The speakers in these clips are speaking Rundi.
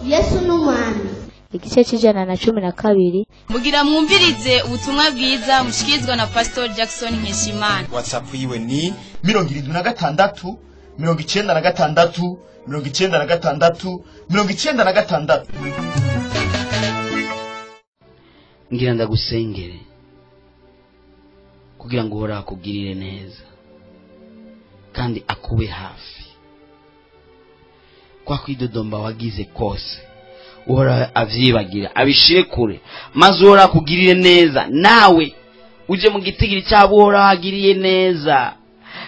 Yesu n'umwami. Igice c'112. Mugira mwumvirize ubutumwa bwiza mushikirizwa na Pastor Jackson Nkeshimana. WhatsApp yiwe ni 76 96 96 96. Ngira ndagusengere kugira ngo Uhoraho akugirire neza kandi akube hafi. Kwa kwidodomba wagize kose Uhoraho avyibagira abishire kure, maze Uhoraho akugirire neza, nawe uje mu gitigiri cyabo Uhoraho agiriye neza,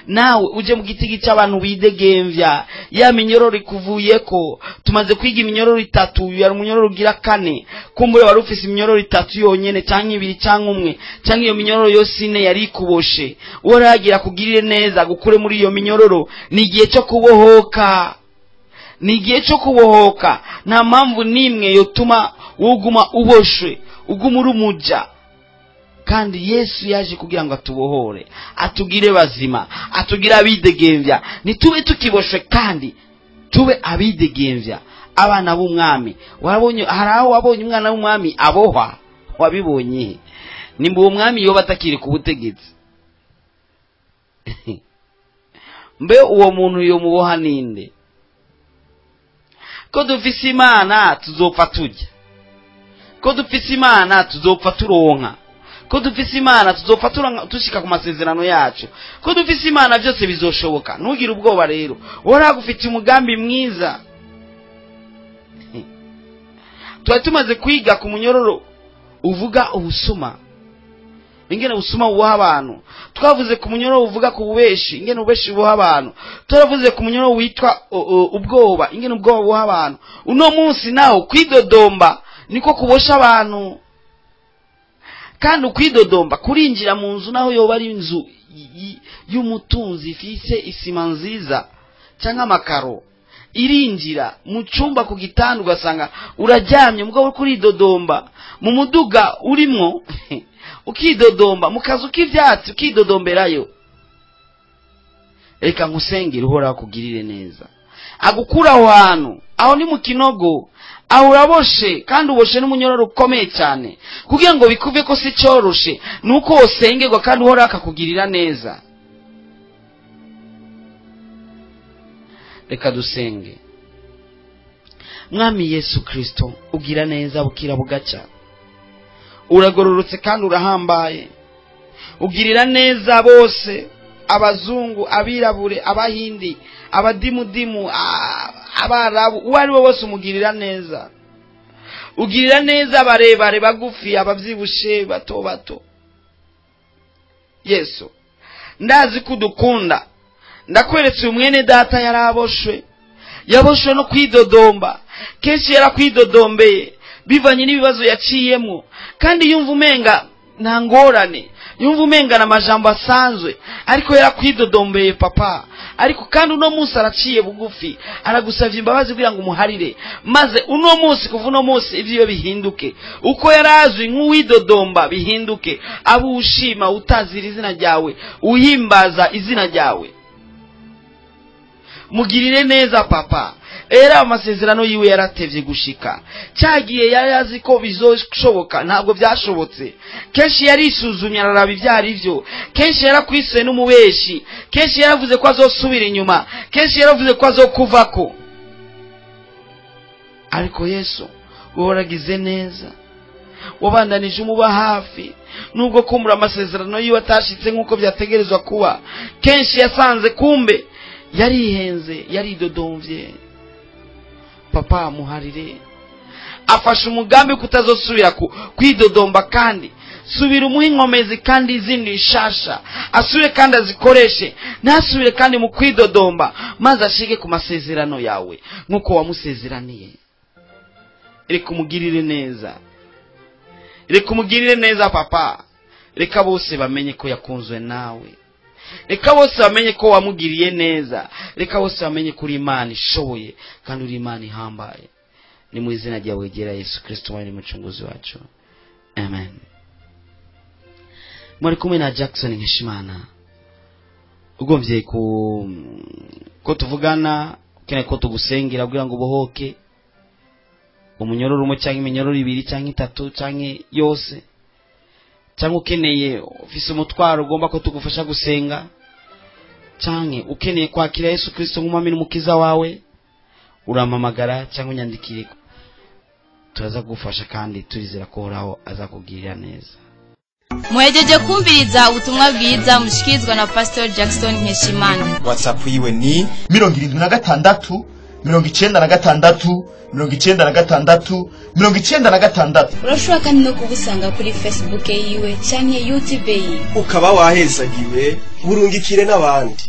nawe uje mu gitigiri cy'abantu bidegemvya. Ya minyororo ikuvuyeko, tumaze kwiga iminyororo itatu, yari umunyororo ugira kane. Kumbure wari ufise iminyororo itatu yonyene, canke ibiri, canke umwe, canke iyo minyororo yose ine yari ikuboshe. Uhoraho agira akugirire neza, agukure muri iyo minyororo. Ni igihe cyo kubohoka, ni igihe cyo kubohoka. Nta mpamvu n'imwe yotuma wuguma uboshwe, uguma uri umuja. Kandi Yesu yaje kugira ngo atubohore, atugire bazima, atugire abidegemvya. Ntitube tukiboshwe kandi tube abidegemvya, abana b'umwami. Wabonye hari aho wabonye umwana w'umwami abohwa? Wabibonye? Nimba uwo mwami yoba atakiri ku butegetsi, mbe uwo muntu yomuboha ninde? Ko dufise Imana tuzopfa turya, ko dufise Imana tuzopfa turonka, ko dufise Imana tuzopfa tushika ku masezerano yacu, ko dufise Imana byose bizoshoboka. Ntugire ubwoba rero, Uhoraho agufitiye umugambi mwiza. Twari tumaze kwiga ku munyororo uvuga ubusuma, ingene ubusuma buboha abantu. Twavuze ku munyororo uvuga ku bubeshi, ingene ububeshi buboha abantu. Turavuze ku munyororo witwa ubwoba, ingene ubwoba buboha abantu. Uno munsi nawo kwidodomba niko kubosha abantu. Kandi ukwidodomba kurinjira mu nzu, naho yoba ari inzu y'umutunzi ifise isima nziza cyangwa amakaro, irinjira mu cyumba ku gitanda ugasanga uraryamye mugabo uri kuridodomba, mu muduga urimwo ukidodomba, mu kazu k'ivyatsi ukidodomberayo. Reka nkusengere Uhoraho akugirire neza, agukura aho hantu. Aho ni mu kinogo, aho uraboshe kandi uboshe n'umunyororo ukomeye cyane. Kugira ngo bikuve ko si cyoroshe, nuko wosengerwa kandi Uhoraho akakugirira neza. Reka dusenge. Mwami Yesu Kristo, ugira neza bukira bugaca, uragororotse kandi urahambaye. Ugirira neza bose, abazungu, abirabure, abahindi, abadimudimu, abarabu, uwo ari we wose umugirira neza. Ugirira neza abarebare, bagufi, abavyibushe, bato bato. Yesu, ndazi kudukunda. Ndakweretse uyu mwene data yaraboshwe, yaboshwe no kwidodomba. Kenshi yarakwidodombeye bivanye n'ibibazo yaciyemo, kandi yumva umenga nta ngorane, yumva umenga na majambo asanzwe, ariko yarakwidodombeye papa. Ariko kandi uno munsi araciye bugufi, aragusavye imbabazi kugira ngo umuharire, maze uno munsi, kuva uno munsi ivyo bihinduke. Uko yarazwi nk'uwidodomba bihinduke, abo ushima, utazira izina ryawe, uhimbaza izina ryawe. Mugirire neza papa. Era amasezerano yiwe yaratevye gushika, cyagiye yari azi ko bizoshoboka, ntabwo byashobotse. Kenshi yarisuzumye araraba ivyari vyo, kenshi yarakwisuye n'umubeshi, kenshi yaravuze ko azosubira inyuma, kenshi yaravuze ko azokuvako. Ariko Yesu, woragize neza, wabandanije umuba hafi, nubwo kumbura amasezerano yiwe atashitse nk'uko byategerezwa kuba. Kenshi yasanze kumbe yarihenze, yaridodomvye. Papa muharire, afashe umugambi kutazosubira kwidodomba, kandi subira umuhe inkomezi kandi izindi nshasha, asubire kandi azikoreshe, ntasubire kandi mu kwidodomba, maze ashike ku masezerano yawe nk'uko wamusezeraniye. Reka umugirire neza, reka umugirire neza papa. Reka bose bamenye ko yakunzwe nawe, reka bose bamenye ko wamugiriye neza, reka bose bamenye ko uri Imana ishoboye kandi uri Imana ihambaye. Ni mu izina ryawe ryera Yesu Kristo mwami mucunguzi wacu, amen. Mwari kumwe na Jackson Nkeshimana. Ugomvye ko tuvugana, ukeneye ko tugusengera kugira ngo ubohoke umunyororo umwe cyangwa iminyororo ibiri cyangwa itatu cyangwa yose, cyangwa ukeneye, ufise umutwaro ugomba ko tugufasha gusenga, cyangwa ukeneye kwakira Yesu Kristo nk'umwami n'umukiza wawe, urampamagara cyangwa unyandikire, turaza kugufasha kandi turizera ko Uhoraho azakugirira neza. Muhejeje kumviriza ubutumwa bwiza mushikirizwa na Pastor Jackson Nkeshimana. WhatsApp yiwe ni 76 96 96 96. Urashobora kandi no kubusanga kuri Facebook yiwe canke YouTube yiwe. Ukaba wahezagiwe, burungikire n'abandi.